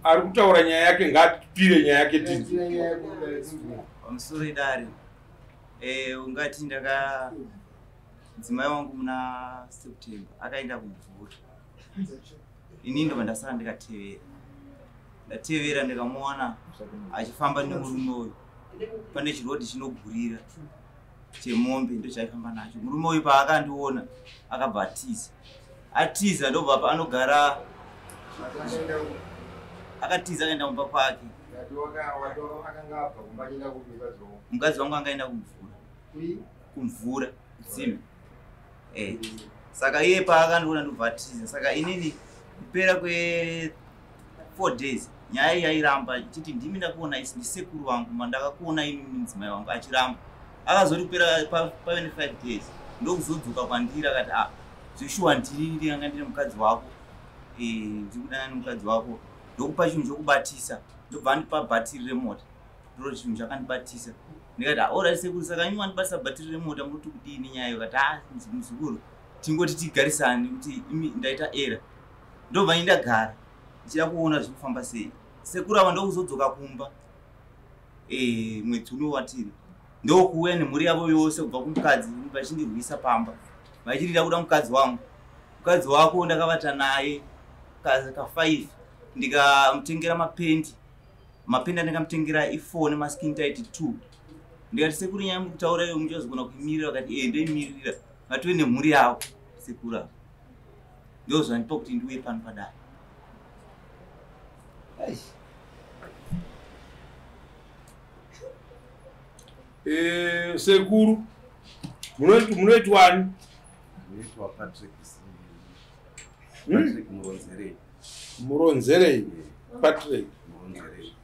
Ari kutaura nyaya yake ngaatipire nyaya yake tinzwe. Pamusoro idare, ungati ndaka mudzimai wangu muna September akaenda kumvura, ini ndobva ndasara ndikatevera. Ndatevera ndikamuona achifamba nemurume uyu pane chirodhi chinogurira chemombe, ndochaifamba nacho. Murume uyu paakandiona akabva atiza, atiza ndobva pa anogara akatiza akaenda kumba kwake. Mukadzi wangu angaenda kumvura, kumvura kutsime. Saka iye paakandiona ndobva atiza. Saka inini kupera kwe 4 days nyaya iyi yairamba ichiti ndimi ndakuona isi ndisekuru vangu mandakakuona ini mudzimai wangu achiramba. Akazoti kupera pave ne 5 days ndokuzodzoka kwandiri akati ah, zveshuwa ndini ndanga ndine mukadzi wako, ndiri kudanana nemukadzi wako, ndokupa chinhu chokubatisa. Ndobva andipa bhatiri remota, ndiro chinhu chakandibatisa. Ndikati alright sekuru, saka imi mandibatisa bhatiri remota muri kuti kudii nenyaya iyo? Akati ah, muzukuru, tingoti tigarisane kuti imi ndaita era. Ndobva ini ndagara ndichida kuona zviri kufamba sei. Sekuru ava ndokuzodzoka kumba mwedzi uno watiri, ndokuuya nemhuri yavo yose kubva kumukadzi vachindirwisa pamba vachiti ndakuda mukadzi wangu. Mukadzi wako ndakavata naye ka 5 ndikamutengera mapendi, mapendi andakamutengera i4 nemaskin tight 2. Ndikati sekuru nyaya muri kutaura iyo muchazogona kuimirira? Vakati ndoimirira, vatove nemhuri yavo sekuru ava. Ndo zvandipa kuti ndiuye pano padare. Sekuru munoitwani? Munoitwa Patrick. Patrick Muronzerei. Muronzerei Patrick. Muronzerei.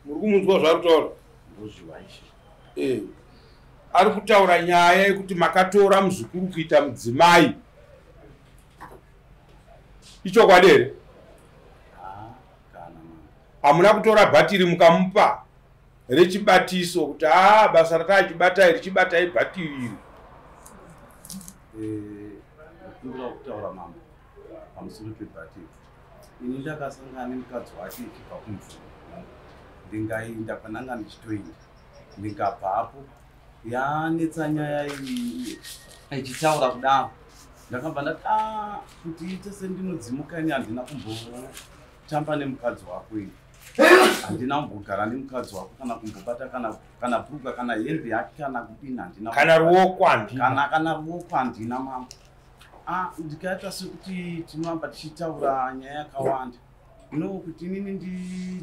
Muri kumunzwa zvaari kutaura? Ndozvivaishe. Ari kutaura nyaya yekuti makatora muzukuru kuita mudzimai. Ichokwadi here? Hamuna kutora bhatiri mukamupa rechibatiso kuti aa basa ratachibatai richibatai bhatiri iri? Ndinoda kutaura mambo pamusoro pebhatiri. Ini ndakasangana nemukadzi wake ichibva kumvura, ndingaenda pananga ndichitoenda, ndingabvapo yanetsa nyaya iyi ichitaura kudaro. Ndakabva ndati a kuti ite sendinodzimuka, ini handina kumbotamba nemukadzi wako, ini handina kumbogara nemukadzi wako kana kumbobata kana bhuruka kana hembe yake kana kudini, handina. Kana ruoko handina. Kana ruoko handina mambo. Ndikaita sekuti tinoramba tichitaura nyaya yakawanda no kuti inini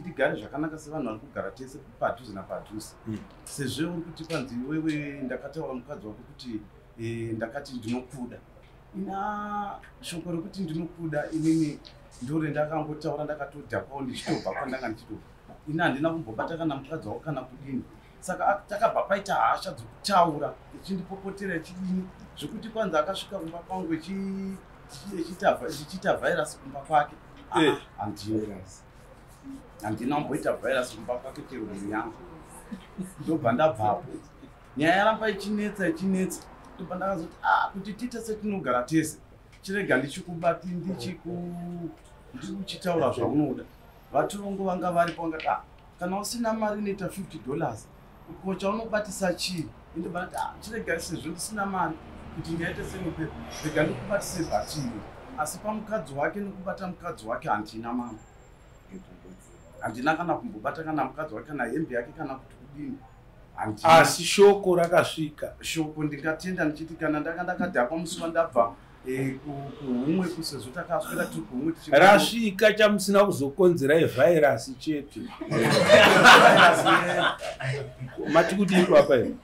ndigare zvakanaka sevanhu vari kugara tese padhuze napadhuze, sezvo uri kuti kwanzi iwewe ndakataura mukadzi wako kuti ndakati ndinokuda. Ina shoko rekuti ndinokuda inini ndore ndakangotaura ndakatodhakwawo ndichitobva kwandanga ndichitobva. Ini handina kumbobata kana mukadzi wako kana kudini. Saka takabva paita hasha dzokutaura ichindipopotera ichidini, zvekuti kwanzi akasvika kumba kwangu ichiita vhairasi kumba kwake. Handina kumboita vhairasi kumba kwake chero munyangu. Ndobva ndabvapo, nyaya yaramba ichinetsa ichinetsa, ndobva ndakazoti a kuti tiite setinogara tese, chirega ndichikubati ndichitaura zvaunoda. Vatirongo vanga varipo vangati a kana usina mari inoita $50 ko chaunobatisa chii? Indobva ndati a chirega, sezvo ndisina mari kuti nyaya ite senopepa, rega ndikubatise bhatiri. Asi pamukadzi wake nekubata mukadzi wake handina mama, handina kana kumbobata kana mukadzi wake kana hembe yake kana kuti kudini. Asi shoko rakasvika. Shoko ndingatenda ndichiti kana ndanga ndakadhakwa musi wandabva kuhumwe, kusezvo takaswera tiri kuhumwe. Rasvika, chamusina kuzokonzera ivhairasi chete. Mati kudii papa iri?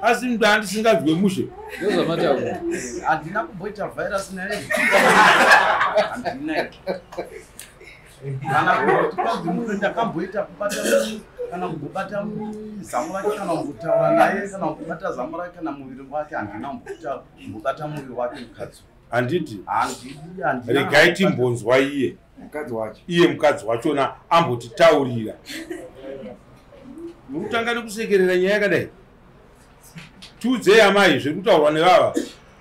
Asi ndandisinganzwe mushe. Ndozvamataura. Handina kumboita vhairasi naye, handina kana kuti kwanzi mumwe ndakamboita kubata kana kumbobata zamu rake kana kumbotaura naye kana kumbobata zamu rake kana muviri wake. Handina kumbobata muviri wake mukadzi. Handiti? Handidi, handina. Regai timbonzwa iye mukadzi wacho. Iye mukadzi wachona ambotitaurira. Muri kutanga nekusekerera nyaya yakadai. Tiudzei amai zviri kutaurwa nevava.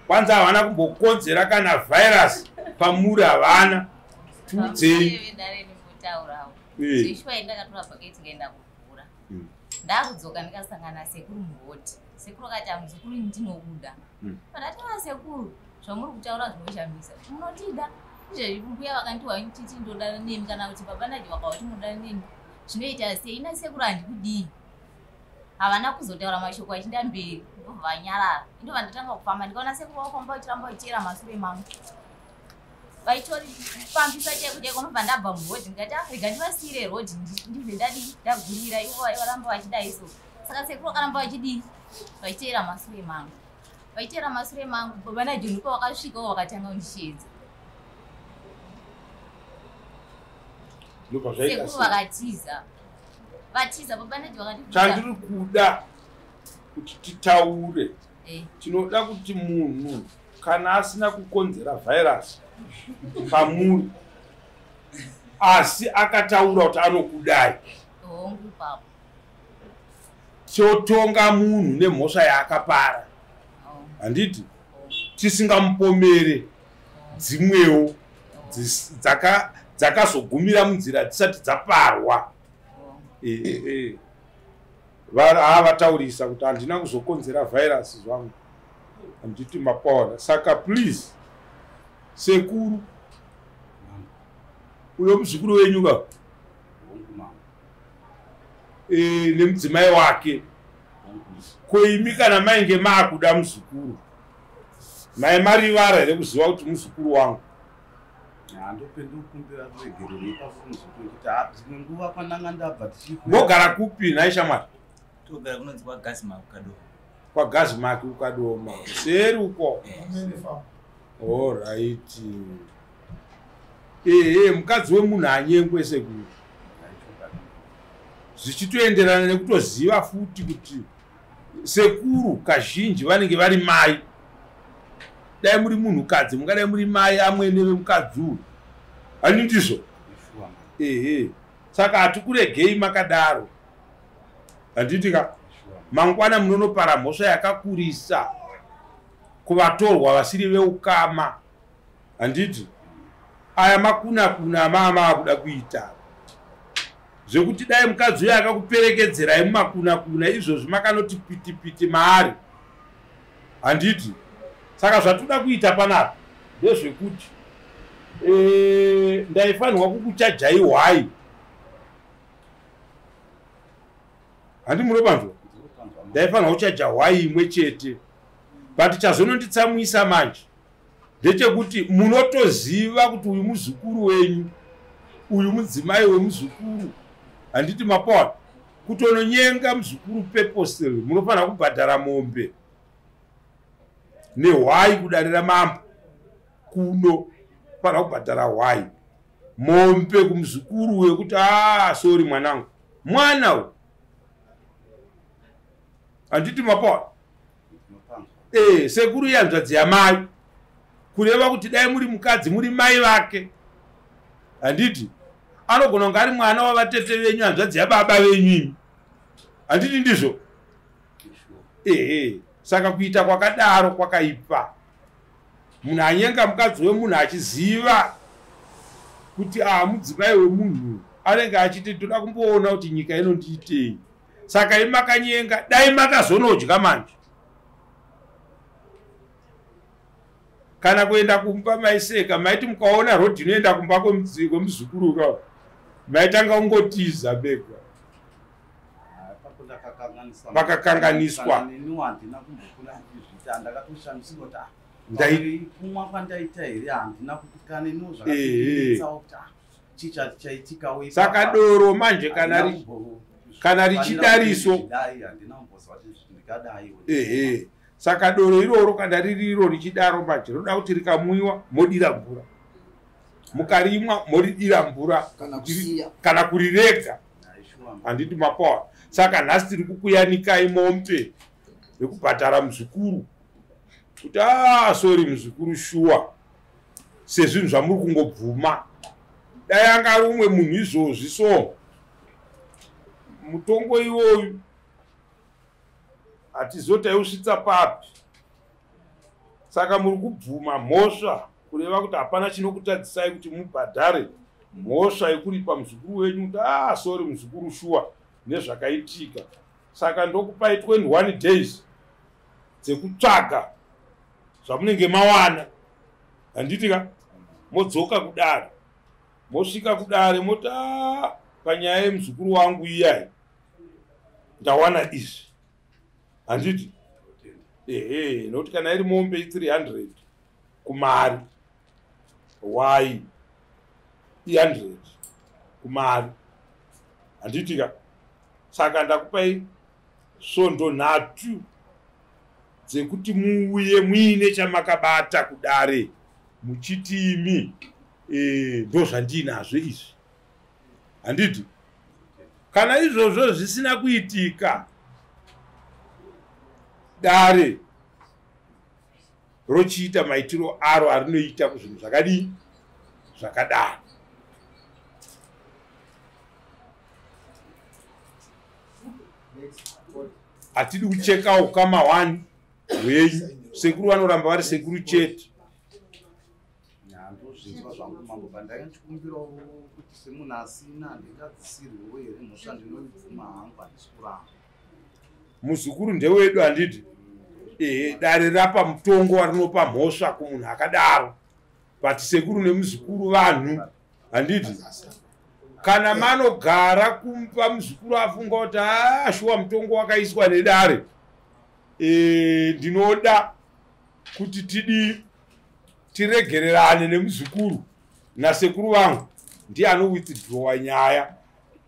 Kwanza havana kumbokonzera kana vhairasi. Pamuri havana. Tiudzei. Zvishwa ndakatora bhaketi ngaenda kuvhura. Ndakudzoka ndikasangana sekuru muhoti. Sekuru akati amuzukuru ndinokuda. Pandati sekuru zvamuri kutaura zvinoshamisa. Munotida. Izvezvi mbuya vakandiwa titi ndodana nemi kana kuti baba Naji vakauti munodana nemi. Zvinoita sei na sekuru handikudii. Havana kuzotaura mashoko achinda mberi. Ndobva vanyarara. Ndobva ndatanga kufamba ndikaona sekuru vakufamba vachiramba vachiera masure mangu. Vaitorifambisa chaiko chaiko ndobva ndabva murodhi ndikati Afrika ndivasiire rodhi ndibve ndadii ndagurira ivo varamba vachidai so. Saka sekuru vakaramba vachidii vachiteera masure mangu. Vachiteera masure mangu baba naJoni pavakasvikawo vakatanga kundisheedza. Sekuru vakatiza. Vatiza baba Naji vakati chandiri kuda kuti titaure. Tinoda kuti munhu kana asina kukonzera virus pamuri asi akataura kuti anokudai chotonga munhu nemhosva yaakapara handiti tisingamupomere dzimwewo dzakazogumira munzira dzisati dzaparwa. Vataurisa kuti handina kuzokonzera virus zvangu handiti mapaona. Saka please sekuru uyo muzukuru wenyu ka nemudzimai wake ko imi kana mainge maakuda muzukuru mai marivara here kuziva kuti muzukuru wangu? Mogara kupi nhai shamwari? Togara kunonzi kwaGazimaki kuKadoma. KwaGazimaki kuKadoma seri uko. Alright. Mukadzi wemunhu anyengwe sekuru zvichitoenderana nekutoziva futi kuti sekuru kazhinji vanenge vari mai. Dai muri munhukadzi mungadai muri mai amwene vemukadzi uyu hani ndizvo? Saka hatikuregei makadaro handiti ka mangwana munonopara mhosva yakakurisa kuvatorwa vasiri veukama handiti aya makuna kuna mama akuda kuita zvekuti dai mukadzi uyo akakuperekedzerai mumakuna kuna izvozvi makanoti piti piti maari handiti. Saka zvatoda kuita panapa ndezvekuti ndaifanirwa kukuchajai hwai handi munopanzwa? Ndaifanirwa kuchaja hwai imwe chete but chazononditsamwisa manje ndechekuti munotoziva kuti uyu muzukuru wenyu uyu mudzimai wemuzukuru handiti mapaona kutononyenga muzukuru purposely munofanira kubhadhara mombe nehwai kudare ramambo kuno fanira kubhadhara hwai mombe kumuzukuru wekuti sorry mwanangu mwana uyu handiti mapaona? Sekuru ihanzvadzi yamai kureva kuti dai muri mukadzi muri mai vake handiti anogona kunge ari mwana wavatete venyu hanzvadzi yababa venyu imi handiti ndizvo? Saka kuita kwakadaro kwakaipa. Munhu anyenga mukadzi wemunhu achiziva kuti mudzimai wemunhu anenge achiti toda kumboona kuti nyika inondiitei. Saka imi makanyenga dai makazonodya manje kana kuenda kumba maiseka maiti mukaona rodhi inoenda kumba kwemuzukuru ka maitanga kungotiza bega. Pakakanganiswa. Saka doro manje kana richidariso saka doro iroro kana ririro richidaro manje roda kuti rikamwiwa modira mvura mukarimwa moridira mvura kana kurirega handiti mapawa. Saka nhasi tiri kukuyanikai mombe yekubhadhara muzukuru kuti sorry muzukuru shuwa sezvinhu zvamuri kungobvuma dai anga ari umwe munhu izvozvi so mutongo iwoyu hatizotaiusvitsa papi. Saka muri kubvuma mhosva Kureva kuti hapana chinokutadzisai kuti mubhadhare mhosva yekuripa muzukuru wenyu kuti ah sorry muzukuru shuwa nezvakaitika. Saka ndokupai 21 days dzekutsvaga zvamunenge mawana. Handiti ka? Modzoka kudare. Mosvika kudare moti ah panyaya yemuzukuru wangu iyayi ndawana izvi. Handiti? Ehe, nokuti kana iri mombe i300 kumari, wai i100 kumari. Handiti ka? Saka ndakupai svondo 3 dzekuti muuye muine chamakabata kudare muchiti imi ndo zvandinazvo izvi. Handiti? Kana izvozvo zvisina kuitika, dare rochiita maitiro aro arinoita kuzvinhu zvakadii zvakadaro. Hatidi kucheka ukama hwani hwenyu. Sekuru vanoramba vari sekuru chete. Ndozvinzwa zvangu mambo, pandanga ndichikumbirawo kuti semunhu asina ndingadzisirwewo here mhosva, ndinoibvuma hangu, handisi kuramba. Muzukuru ndewedu handiti? Ehe, dare rapa mutongo warinopa mhosva kumunhu akadaro. But sekuru nemuzukuru vanhu handiti? Kana manogara kumba muzukuru afunga kuti shuwa mutongo wakaiswa nedare, ndinoda kuti tidi tiregererane nemuzukuru nasekuru vangu, ndiye anowithdrawa nyaya,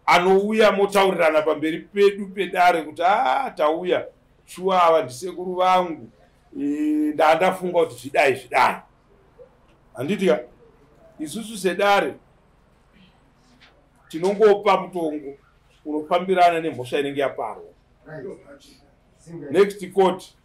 anouya motaurirana pamberi pedu pedare kuti tauya shuwa ava ndisekuru vangu, ndandafunga kuti zvidai zvidai. Handiti ka? Isusu sedare tinongopa mutongo unofambirana nemhosva inenge yaparwa. Next court.